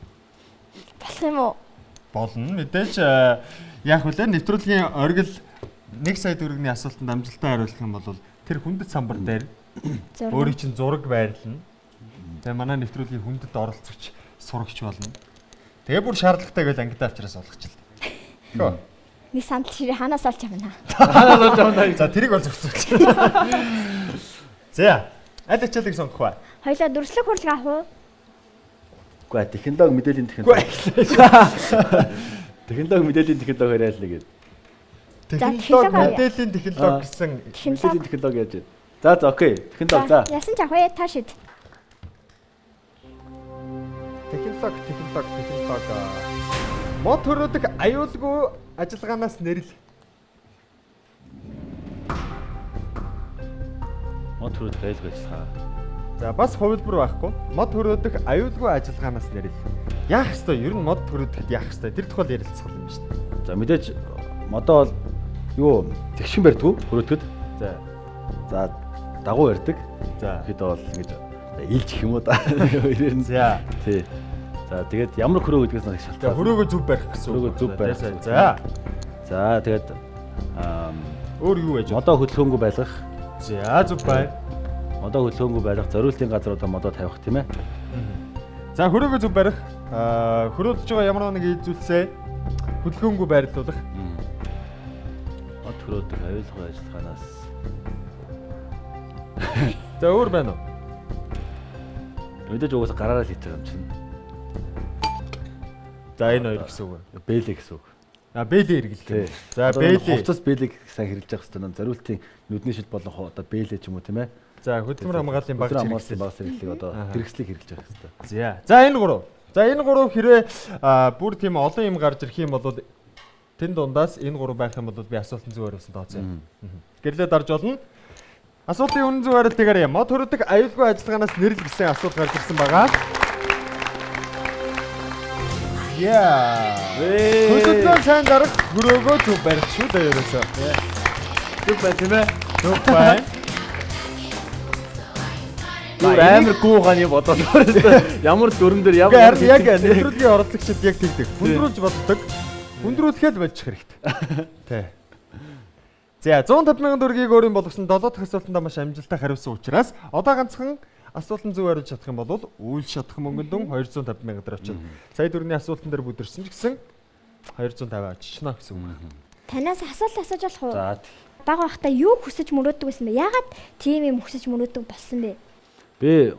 Болох юм уу? Болно. Мэдээж яах вүлээ нэвтрүүлгийн оргил 1 сая төгрөгийн асуултанд амжилттай хариулах юм бол тэр хүндэт самбар дээр Зураг. өөрийн чинь зураг байрлана. Тэгээ манай нэвтрүүлгийн хүндэт оролцогч сурагч болно. Тэгээ бүр шаардлагатай байл ангидаа авчраас олгочлаа. Хөө. Нэг сандал ширээ хаанаас олж авна? Ханаас олж авна. За тэрийг бол зохицуулчих. За аль хичээлийг сонгох вэ? Хоёлаа дүрслэх хурлаг авах уу? Үгүй ээ, технологи мэдээллийн технологи. Технологи мэдээллийн технологи яриад л гээд. Технологи технологи авъя. мэдээллийн технологи гэсэн Технологи. Мэдээллийн технологи яаж вэ? За за окей. Технологи за. Ясан ч авах вэ? Та шид. Технологи, технологи, технологи. Мод төрөдөх аюулгүй ажиллагаанаас нэрл. Мод төрөдөх аюулгүй ажиллагаа. За бас хувилбар байхгүй. Мод төрөдөх аюулгүй ажиллагаанаас нэрл. Яах ёстой? Ер нь мод төрөдөхэд яах ёстой? Тэр тухай ярилцах юм шүү дээ. За мэдээж модоо бол юу тэгшин барьдгүй хөрөөдөхөд. За. За дагуу барьдаг. За. Хэд бол ингэж илжих юм уу да. Ирээр нь. За. Тий. За тэгээд ямар хөрөө гэдгээс нэг За шалтгаална. хөрөөгөө зөв барих гэсэн үг. Хөрөөгөө зөв барих Тийм, гэсэн үг. За. За тэгээд Өөр юу байж вэ? модоо хөдөлгөөнгүй байлгах, За зөв бай. модоо хөдөлгөөнгүй байлгах, зориултын газруудаа модоо тавих тийм ээ. За хөрөөгөө зөв барих. Аа хөрөөдөж байгаа ямар нэг ид зүйлсээ хөдөлгөөнгүй байрлуулах. Мод хөрөөдөх аюулгүй ажиллагаанаас За өөр байна уу? мэдээж угаасаа гараараа л хийж байгаа юм чинь. За энэ хоёр гэсэн үг. Бэлээ гэсэн үг. А бээлий хэрэглэх. За бээлий. Хувцас бээлийг сайн хэрэглэж явах хэрэгтэй. Зориултын нүдний шил болон одоо бээлий ч юм уу тийм ээ. За хөдөлмөр хамгааллын багц хэрэгсэл багц хэрэглийг одоо хэрэгслийг хэрэглэж явах хэрэгтэй. За. За энэ гурав. За энэ гурав хэрвээ бүр тийм олон юм гарч ирэх юм бол тэн дундаас энэ гурав байх юм бол би асуултын зөв хариулсан тооцъё. Гэрлээ дарж болно. Асуултын үнэн зөв хариултыг мод хөрөдөг аюулгүй ажиллагаанаас нэрлэл гэсэн асуулт гарч ирсэн байгаа. Яа. Хөдөлгөөн сайн дарах хөрөөгөө зөв барих шүү дээ ерөөсөө. Зөв байна тийм ээ. Зөв байна. Бүр амар гүү хааны бодоод байна. Ямар дүрм дээр ямар яг нэвтрүүлгийн оролцогчид яг тэгдэг. Хүндрүүлж боддог. Хүндрүүлэхэд болчих хэрэгтэй. Тэ. За 150 мянган төгрөгийг өөрийн болгосон 7 дахь асуултандаа маш амжилттай хариулсан учраас одоо ганцхан асуултанд зөв хариулж чадах юм бол үйл шатах мөнгөн дүн 250 мянга дээр очино. Сая төгрөгийн асуултан дээр бүдэрсэн ч гэсэн 250 очно гэсэн үг. Танаас асуулт асууж болох уу? За. Бага байхдаа юу хүсэж мөрөөддөг байсан бэ? Яагаад тийм юм хүсэж мөрөөддөг болсон бэ? Би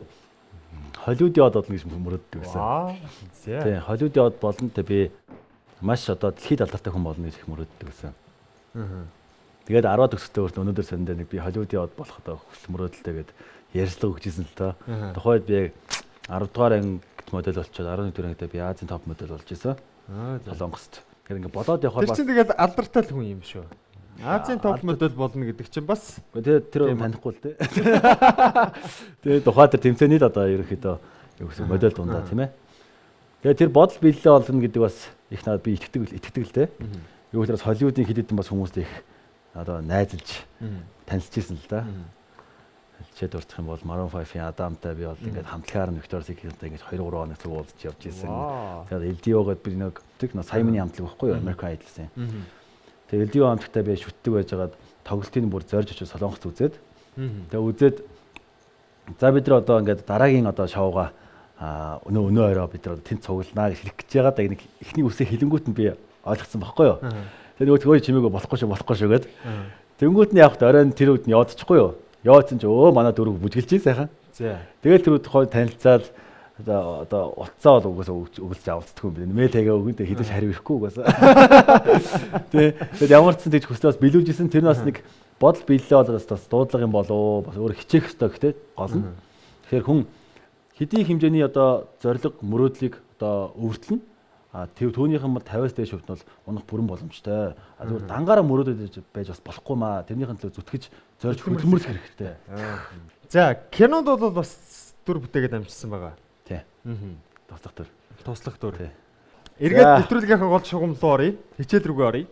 Холливуудын од болно гэж мөрөөддөг байсан. За. Тийм, Холливуудын од болно тэ би маш одоо дэлхийд алдартай хүн болно гэж их мөрөөддөг байсан. Тэгээд 10 төгсөлтөө хүртэл өнөөдөр сандаа нэг би Холливуудын од болох одоо хүсэл мөрөөдөлтэй гээд ярьцлага өгчээсэн л тоо. Тухайд би 10 дугаар ангид модель болчиход 11 дугаар ангидаа би Азийн топ модель болж исэн. Солонгост. Тэгэхээр ингээ болоод явахаар бас тэр чинь тэгээд алдартай л хүн юм шүү. Азийн топ модель болно гэдэг чинь бас тэгээд тэр хүн танихгүй л дээ. Тэгээд тухай тэр тэмцээний л одоо ерөнхийдөө юу гэсэн модель дундаа тийм ээ. Тэгээд тэр бодол биелэлээ олно гэдэг бас их надад би итгэдэг л дээ. Юу гэхээр бас Холливуудын хэд хэдэн бас хүмүүстэй их одоо найзалж танилцж исэн л да. Жишээ дурдах юм бол Maroon 5-ийн Адамтай би бол ингээд хамтлагаар нь Victor Secret-тэй ингээд 2 3 хоног цуг уулзч явж исэн. Тэгээд LDO-гээд би нэг Саймоны хамтлаг байхгүй юу? American Idol-сэн. Тэгээд LDO хамтлагтай би шүтдэг байжгаад тоглолтын бүр зорж очиж Солонгост үзээд. Тэгээд үзээд за бид нар одоо ингээд дараагийн одоо шоугаа өнөө орой бид нар одоо тэнд цугланаа гэж хэлэх гэж байгаа. Нэг эхний үсээ хэлэнгүүт нь би ойлгоцсон байхгүй юу? Тэгээд нөгөө тгөө чимээгөө болохгүй шүү гээд. Тэнгүүт нь явахд оройн тэр үед нь явуулчихгүй юу? Яваадсан чи өө манай дөрөв бүжгэлж сайхан. За. Тэгэл тэр үед хой танилцаад одоо утсаа бол угаасаа өгөлж авалцдаггүй юм байна. Мэйл хайгаа өгөн тэг хэдэж хариу ирэхгүй угаасаа. Тэ. Тэгэл ямар ч сан тэгж хүслээ бас биелүүлжсэн. Тэр нь бас нэг бодол биелэлээ бол бас дуудлага юм болоо бас өөр хичээх ёстой гэхдээ гол нь. Тэгэхээр хүн хэдийн хэмжээний одоо зориг мөрөөдлийг одоо өвөртлөн. А түүнийхэн бол 50-аас дээш хувьд нь бол унах бүрэн боломжтой. А зүгээр дангаараа мөрөөдөд байж бас болохгүй маа. Тэрнийхэн төлөө зүтгэж зорж хөдөлмөрлөх хэрэгтэй. За, кинонд бол бас дүр бүтээгээд амжилсан байгаа. Тий. Туслах дүр. Туслах дүр. Эргээд нэвтрүүлгийнхээ гол шугам руу оръё. Хичээл рүүгээ оръё.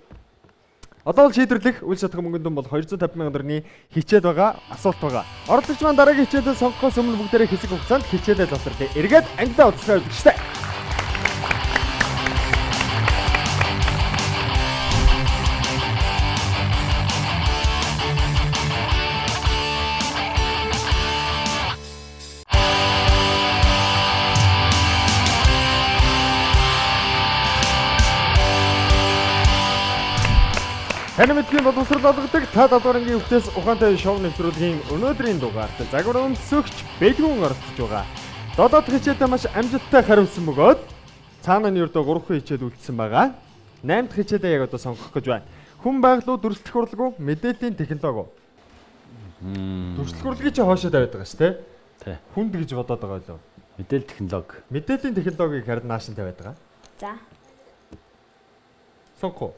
Одоо бол шийдвэрлэх үл шатах мөнгөн дүн бол 250 мянган төгрөгийн хичээл байгаа, асуулт байгаа. Оролцогч маань дараагийн хичээлээ сонгохоос өмнө бүгдээрээ хэсэг хугацаанд хичээлээ завсарлаа. Эргээд ангидаа уулзсан үлдчихтэй. Таны мэдгийн боловсрол олгодог та далуурынгийн өвтөөс ухаантай шоу нэвтрүүлгийн өнөөдрийн дугаарт загвар өмсөгч Бэлгүүн оролцож байгаа. 7 дахь хичээлдээ маш амжилттай хариулсан бөгөөд цаана нь ердөө 3 хичээл үлдсэн байгаа. 8 дахь хичээлээ яг одоо сонгох гэж байна. Хүн байгаль уу дүрслэх урлаг уу мэдээллийн технологи уу? Дүрслэх урлагийг чи хоошоо тавиад байгаа шүү дээ. Тий. Хүнд гэж бодоод байгаа лөө. Мэдээлэл технологи. Мэдээллийн технологиг харин нааш нь тавиад байгаа. За. Сонгох уу?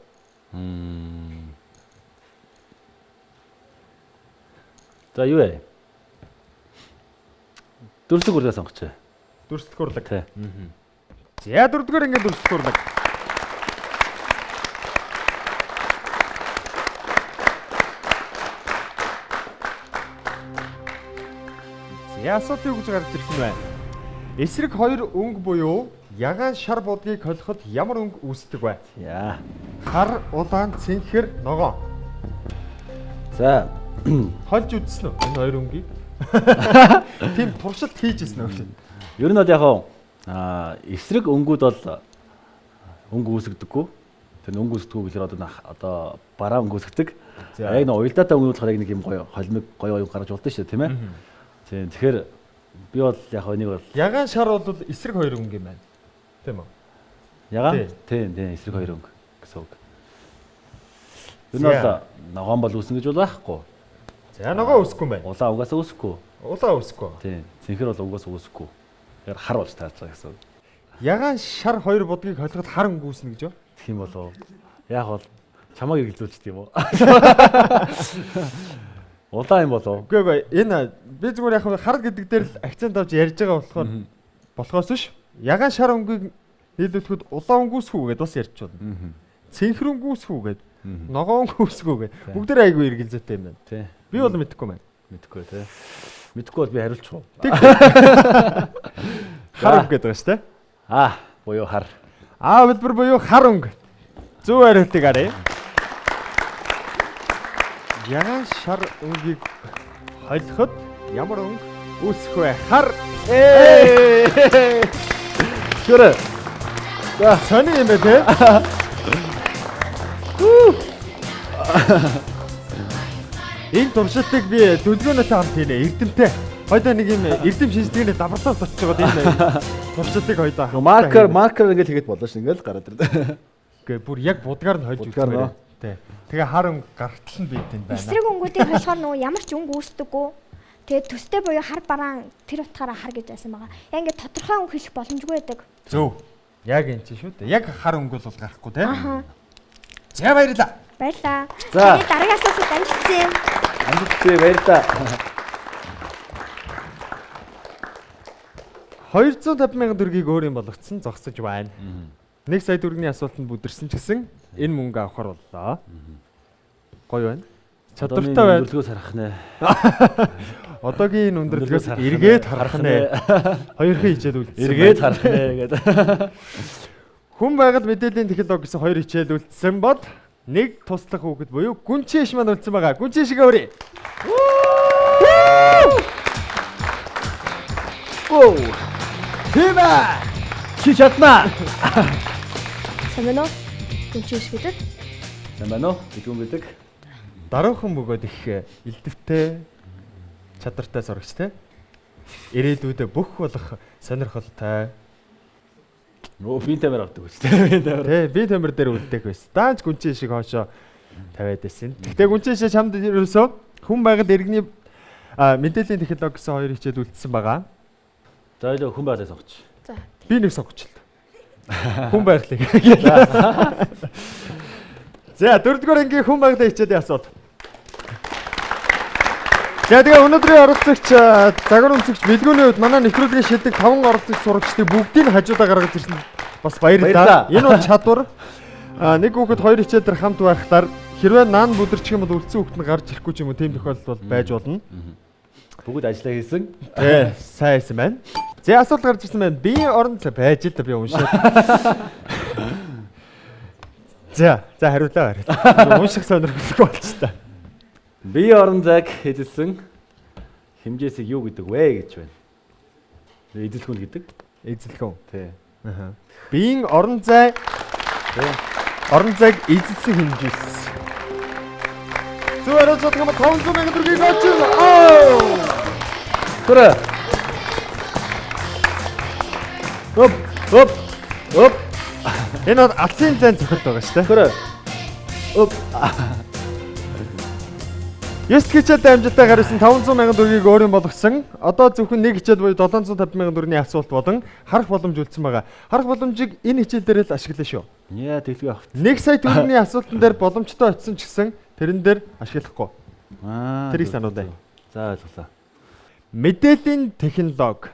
За юу вэ? Дүрслэх урлаг сонгоч. Дүрслэх урлаг. Тий. За дөрөвдүгээр ингээд дүрслэх урлаг. За асуулт юу гэж гарч ирсэн бэ? Эсрэг хоёр өнгө буюу ягаан шар будгийг холиход ямар өнгө үүсдэг вэ? Яа. Хар, улаан, цэнхэр, ногоон. За. Холж үзсэн үү энэ хоёр өнгийг? Тийм туршилт хийж ирсэн үү? Ер нь бол яг эсрэг өнгүүд бол өнгө үүсгдэггүй. Тэр өнгө үүсгдэггүй гэхээр одоо бараа өнгө үүсгдэг. Яг нэг уялдаатай өнгө болохоор яг нэг юм гоё холимог гоё юм гаргаж болдсон шүү дээ, тийм ээ. Тийм. Тэгэхээр би бол яг энийг бол ягаан шар бол эсрэг хоёр өнгө юм байна. Тийм үү? Ягаан? Тийм, тийм, эсрэг хоёр өнгө гэсэн үг. Ер нь бол ногоон бол үүснэ гэж бол байхгүй. За ногоон үүсэхгүй юм байна. Улаан угаасаа үүсэхгүй. Улаан үүсэхгүй. Тийм. Цэнхэр бол угаасаа үүсэхгүй. Тэгэхээр хар болж таарч байгаа гэсэн. Ягаан шар хоёр будгийг холиход хар өнгө үүснэ гэж юу? Тийм болов. Яг бол чамайг эргэлзүүлчих юм уу? Улаан юм болов. Үгүй энэ би зүгээр яг хар гэдэг дээр л акцент авч ярьж байгаа болохоор болохоос биш. Ягаан шар өнгийг нийлүүлэхэд улаан өнгө үүсэх үү гэдээ бас ярьж байна. Цэнхэр өнгө үүсэх үү гэд. Ногоон өнгө үүсэх үү гэд. Бүгдээр айгүй эргэлзээтэй юм байна. Тий. Би бол мэдэхгүй байна. Мэдэхгүй тий. Мэдэхгүй бол би хариулчих уу? Хар өнгө гэдэг байгаа шүү дээ. А буюу хар. А хэлбэр буюу хар өнгө. Зөв хариултыг харъя. Ягаан шар өнгийг холиход ямар өнгө үүсэх вэ? Хар. Шүрэ. За, сони юм бэ те? Энэ туршилтыг би дүлгөөнөөтэй хамт хийнэ. Эрдэмтэй. Хоёдаа нэг юм эрдэм шинжилгээний лабораторид очиж байгаа энэ туршилтыг хоёдаа. Маркер ингээл хийгээд болоо ш ингээл гараад ирнэ. Үгүй бүр яг будгаар нь хольж Будгаар үзмээр. Тий. Тэгээ хар өнгө гартал нь бид энэ байна. Эсрэг өнгүүдийг холихоор нөгөө ямар ч өнгө үүсдэггүй. Тэгээд төстэй буюу хар бараан тэр утгаараа хар гэж байсан байгаа. Яг ингээд тодорхой өнгө хэлэх боломжгүй байдаг. Зөв. Яг энэ чинь шүү дээ. Яг хар өнгө бол гарахгүй те. Аха. За баярлалаа. Баярлалаа. За. Тэгээд дараагийн асуултад амжилтсан юм. Амжилттай баярлалаа. 250 мянган төгрөгийг өөр юм болгоцсон зогсож байна. 1 сая төгрөгийн асуултанд бүдэрсэн ч гэсэн энэ мөнгө авахар боллоо. Гоё байна. Чадвартай байна. Өндөрлөгөөс харах нэ. Одоогийн энэ өндөрлөгөөс эргээд харах нэ. Хоёрхан хичээл үлдсэн. Эргээд харах нэ гэдэг. Хүн байгаль мэдээллийн технологи гэсэн хоёр хичээл үлдсэн бол нэг туслах хүүхэд буюу Гүнчиш маань үлдсэн байгаа. Гүнчишгээ өрье. Гоо. Тийм ээ. Чи чаднаа. Сайн байна уу? Гүнчиш гэдэг. Сайн байна уу? Бидгүн гэдэг. Даруухан бөгөөд их элдвтэй чадвартай сурагч те. Ирээдүйдээ бүх болох сонирхолтой. Нөө би тамир авдаг үстэй. Би тамир. Тэ би тамир дээр үлдээх байсан. Даанч гүнчээ шиг хоошоо тавиад байсан. Гэхдээ гүнчээ шиг чамд ерөөсөө хүн байгаль иргэний мэдээллийн технологи гэсэн хоёр хичээл үлдсэн байгаа. За илүү хүн байгалыг сонгоч. За. Би нэг сонгочлоо. Хүн байгалыг. За дөрөвдүгээр ангийн хүн байгалийн хичээлийн асуулт. За тэгээ өнөөдрийн оролцогч загвар өмсөгч Бэлгүүний хувьд манай нэвтрүүлгийн шилдэг 5 оролцогч сурагчдыг бүгдийг нь хажуудаа гаргаж ирсэн. Бас баярлалаа. Энэ бол чадвар. Нэг хүүхэд хоёр хичээл дээр хамт байхлаар хэрвээ наан бүдэрчих юм бол үлдсэн хүүхэд нь гарч ирэхгүй ч юм уу тийм тохиолдол бол байж болно. Бүгд ажиллаа хийсэн. Тэ сайн хийсэн байна. За асуулт гарч ирсэн байна. Биеийн орон зай байж л да би уншаад. За за хариулаа хариулаа. Унших сонирхолтой болчихлоо. Биеийн орон зайг эзэлсэн хэмжээсийг юу гэдэг вэ гэж байна. Эзэлхүн гэдэг. Эзэлхүн. Тий. Аа. Биеийн орон зай орон зайг эзэлсэн хэмжээс. Зөв хариулж чадах юм бол 500 мянган төгрөгийг очив. Түрэ. Оп, оп, оп. Энэ бол алсын зайн цохилт байгаа шүү дээ. Түрэ. Оп. 9 хичээлд амжилттай гарсан 500 мянган төгрөгийг өөрийн болгосон. Одоо зөвхөн нэг хичээл буюу 750 мянган төгрөгийн асуулт болон харах боломж үлдсэн байгаа. Харах боломжийг энэ хичээл дээр л ашиглана шүү. Яа, тэглэв авах. 1 сая төгрөгийн асуултан дээр боломжтой очисон ч гэсэн тэрэн дээр ашиглахгүй. Аа. Тэрийг сануулъя. За ойлголоо. Мэдээллийн технологи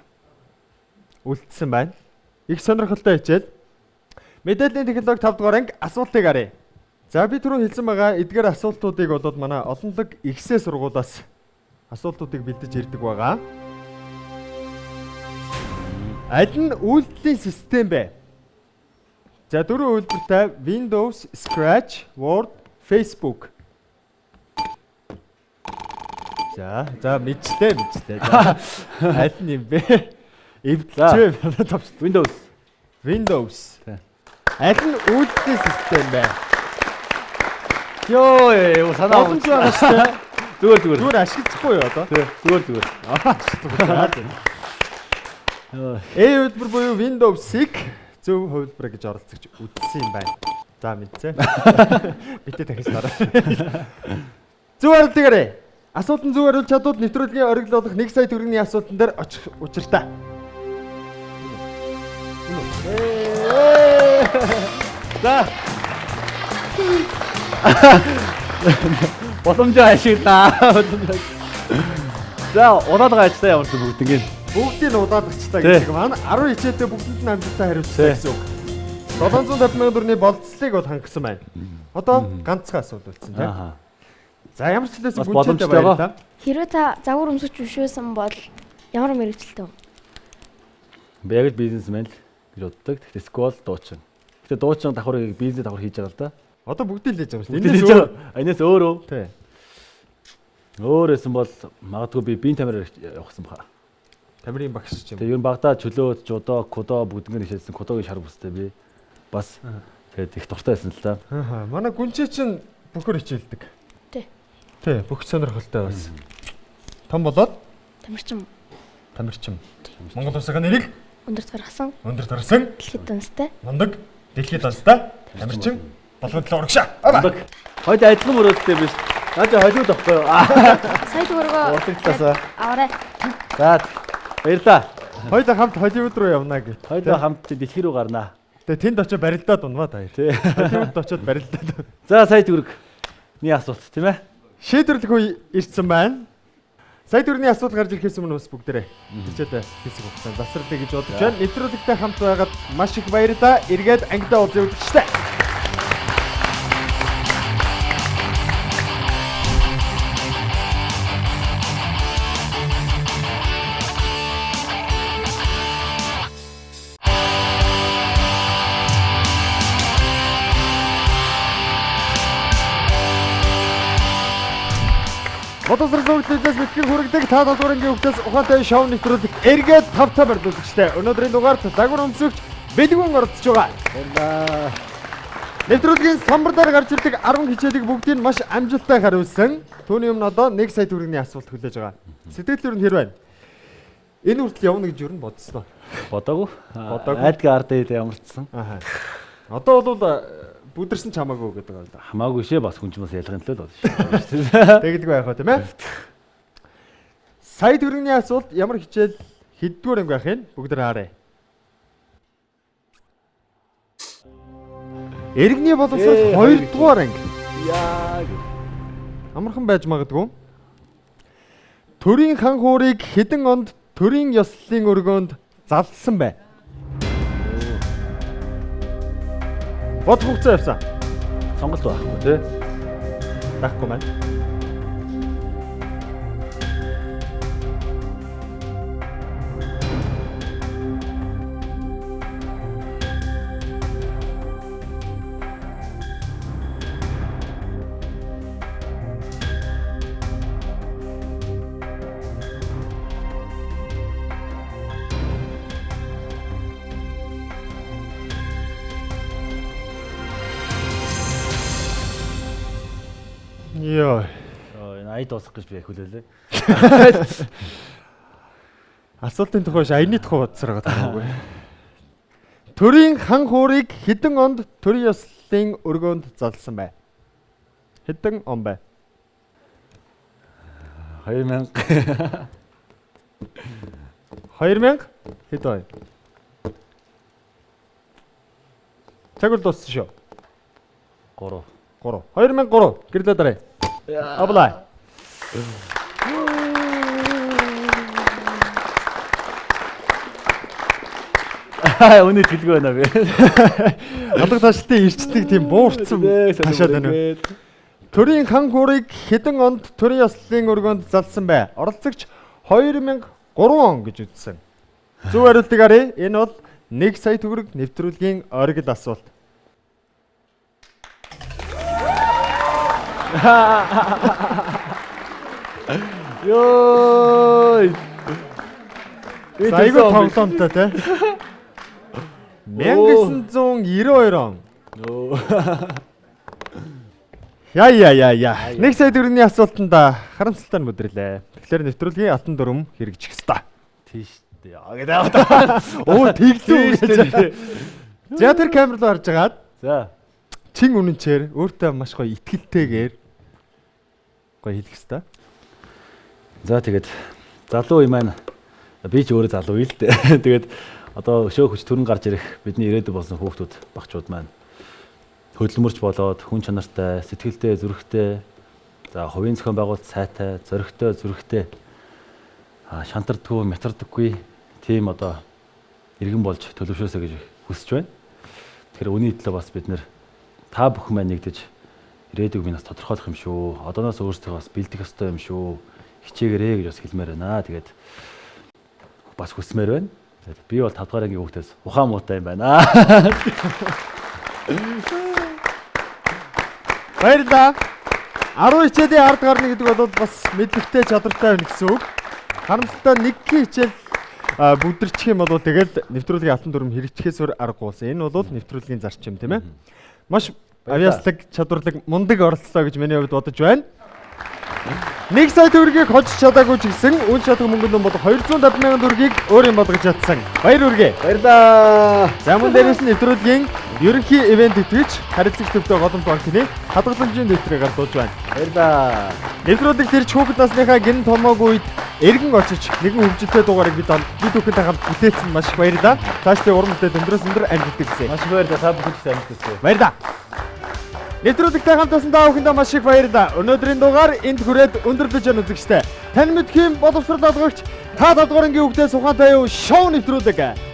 үлдсэн байна. Их сонирхолтой хичээл. Мэдээллийн технологи 5 дугаар анги асуултыг харъя. За би түрүү хэлсэн байгаа эдгээр асуултуудыг бол манай олонлог ихсээ сургуулиас асуултуудыг бэлдэж ирдэг байгаа. Аль нь үйлдэлийн систем бэ? За дөрвөн үйлдвэртэй Windows, Scratch, Word, Facebook. За за мэдлээ мэдлээ. За аль нь юм бэ? Эвдлээ товч. Windows. Windows. Тий. Аль нь үйлдэлийн систем бэ? Йоо, санаа Боломж байгаа шүү дээ. Зүгээр зүгээр. Зүгээр ашиглахгүй юу одоо? Зүгээр зүгээр зүгээр. Ашиглахгүй. Э хувилбар буюу Windows-ыг зөв хувилбар гэж оролцогч үзсэн юм байна. За мэдсэн. Битээ дахиж дараа. Зөв хариултыг харъя. Асуултанд зөв хариулж чадвал нэвтрүүлгийн ориглол болох 1 сая төгрөгийн асуултан дээр очих учиртай. За. Боломжоо ашиглаа. За, удаалга ажиллаа ямар ч бүгд ингэ. Бүгдийг нь удаалгачтай гэдэг маань 10 хичээлдээ бүгдэнд нь амжилттай хариулсан гэсэн үг. 750 сая төгрөгийн болцлыг бол хангасан байна. Одоо ганцхан асуулт үлдсэн тийм. За ямар ч хэлээс гүнжээтэй баярлалаа. Хэрвээ та загвар өмсөж биш байсан бол ямар мэргэжилтэй вэ? Би яг л бизнесмен л гэж боддог. Гэхдээ сквол дуучин. Гэхдээ дуучин давхарыг бизнес давхар хийж байгаа л да. Одоо бүгдийг л хийж байгаа юм шүү дээ. Энээс өөр үү? Тий. Өөр байсан бол магадгүй би биеийн тамираар явахсан баха. Тамирын багш ч юм. Тэгээ ер нь багадаа чөлөө, жудо, кудо бүгднгээр хичээлсэн. Кудогийн шар бүстэй би бас тэгээд их дуртай байсан л да. Аа. Манай гүнжээ чинь бөхөр хичээлдэг. Тий. Тий, бүх сонирхолтой байсан. Том болоод Тамирчин. Тамирчин. Монгол улсын нэрийг өндөрт гаргасан. Өндөрт гаргасан. Дэлхийд данстай. Мундаг. Дэлхийд данстай. Тамирчин. Болгон төлөө урагшаа. Мундаг. Хойд адилхан мөрөөдөлтэй биш. Наа чи холиуд байхгүй юу? Сая төгрөгөө Урдаг талаасаа. аваарай. За баярлалаа. Хоёулаа хамт Холливуд руу явна гэж. Хоёулаа хамт дэлхий рүү гарнаа. Тэгээ тэнд очиж барилдаад унваа та хоёр. Тий. Холливудд очиод барилдаад. За сая төгрөг. Миний асуулт тийм ээ. Шийдвэрлэх үе ирсэн байна. Сая төгрөгийн асуулт гарч ирэхээс өмнө бас бүгдээрээ хичээлээ хэсэг хугацаанд завсарлая гэж бодож байна. Нэвтрүүлэгтэй хамт байгаад маш их баярлалаа. Эргээд ангидаа уулзъя үзэгчтэй. Боловсрол үйлдвэрлэлээс мэтгэн хүргэдэг та долгурангийн хөвгтөөс ухаантай шоу нэвтрүүлэг эргээд тавтай барилдагчтай. Өнөөдрийн дугаарт загвар өмсөгч Бэлгүн оролцож байгаа. Баярлалаа. Нэвтрүүлгийн самбар дээр гарч ирдэг 10 хичээлийг бүгдийг маш амжилттай хариулсан. Түүний өмнө одоо 1 сая төгрөгийн асуулт хүлээж байгаа. Сэтгэл юу хэр байна? Энэ хүртэл явна гэж юу н бодсон уу? Бодоогүй. Бодоогүй. Айлдгийн ард дээр ямарчсан. Аа. Одоо бол бүдэрсэн ч хамаагүй гэдэг байна. Хамаагүй шээ бас хүн ч бас ялгын төлөө л болно шүү. Тэгэлгүй яах вэ тийм ээ? Сая төгрөгийн асуулт ямар хичээл хэддүгээр анги байх юм? Бүгд хараарай. Иргэний боловсрол 2 дугаар анги. Яа. Амархан байж магадгүй. Төрийн хан хуурыг хэдэн онд төрийн ёслолын өргөөнд залсан бай? Бодох хугацаа явсан. Сонголт байхгүй тий. Байхгүй маань. Йоо. Энэ ая дуусах гэж би хүлээлээ. Асуултын тухай биш, аяны тухай бодсоор байгаа таагүй. Төрийн хан хуурыг хэдэн онд төрийн ёслолын өргөөнд залсан бай? Хэдэн он бай? 2000 2000 хэд он? Цаг бол дууссан шүү. 3. 3. 2003 гэрлээ дараа. Аблай. Өнөө дэлгүй байна би. Алга ташлтын ирчдэг тийм буурцсан ташаад байна. Төрийн хан хуурыг хэдэн онд төрийн ёслолын өргөөнд залсан бай? Оролцогч 2003 он гэж үзсэн. Зөв хариултыг харъя. Энэ бол 1 сая төгрөг нэвтрүүлгийн оргил асуулт. Йой. Айгүй тоглоомтой те. 1992 он. Яа яа яа яа. 1 сая төгрөгийн асуултанд харамсалтай нь бүдрэлээ. Тэгэхээр нэвтрүүлгийн алтан дүрм хэрэгжих ёстой. Тийш дээ. Гэдэг. Өө тэглүү гэж. За тэр камер руу харж агаад. За. Чин үнэнчээр өөртөө маш гоё итгэлтэйгээр гоё хэлэх ёстой. За тэгээд залуу юм маань би ч өөрөө залуу юм л дээ. Тэгээд одоо өшөө хүч төрөн гарч ирэх бидний ирээдүй болсон хүүхдүүд багчууд маань хөдөлмөрч болоод хүн чанартай, сэтгэлтэй, зүрхтэй, за хувийн зохион байгуулалт сайтай, зоригтой, зүрхтэй, шантардаггүй, мятардаггүй тийм одоо иргэн болж төлөвшөөсэй гэж хүсэж байна. Тэгэхээр үүний төлөө бас бид нэр та бүхэн маань нэгдэж ирээдүйг минь бас тодорхойлох юм шүү. Одооноос өөрсдөө бас бэлдэх ёстой юм шүү. Хичээгээрэй гэж бас хэлмээр байна. Тэгээд бас хүсмээр байна. Тэгээд би бол 5 дугаар ангийн хүүхдээс ухаан муутай юм байна. Баярлалаа. 10 хичээлийн ард гарна гэдэг бол бас мэдлэгтэй чадвартай байна гэсэн үг. Харамсалтай нэгэн хичээл бүдэрчих юм бол тэгэл нэвтрүүлгийн алтан дүрм хэрэгжихээс өөр аргагүй болсон. Энэ бол нэвтрүүлгийн зарчим тийм ээ. Маш авьяаслаг, чадварлаг, мундаг оролцлоо гэж миний хувьд бодож байна. 1 сая төгрөгийг хожиж чадаагүй ч гэсэн үн чадах мөнгөнд бол 250 мянган төгрөгийг өөр юм болгож чадсан. Баяр хүргэе. Баярлалаа. За мөн дээрээс нь нэвтрүүлгийн ерөнхий ивент итгэж харилцагч төвтэй Голомт банкны хадгаламжийн дэвтрийг гардуулж байна. Баярлалаа. Нэвтрүүлэг тэр хүүхэд насныхаа гин томоогүй үед эргэн очиж нэгэн хөгжилтэй дугаарыг бид бүхэнтэй хамт бүтээсэн маш их баярлалаа. Цаашдын уран бүтээл өндрөөс өндөр амжилт хүсье. Маш их баярлалаа. Та бүхэнд ч амжилт хүсье. Баярлалаа. Нэвтрүүлэгтэй хамт байсан та бүхэндээ маш их баярлалаа. Өнөөдрийн дугаар энд хүрээд өндөрлөж байна үзэгчтэй. Тань мэдхийн боловсрол олгогч та 5 дугаар ангийн хүүхдээс ухаантай юу шоу нэвтрүүлэг.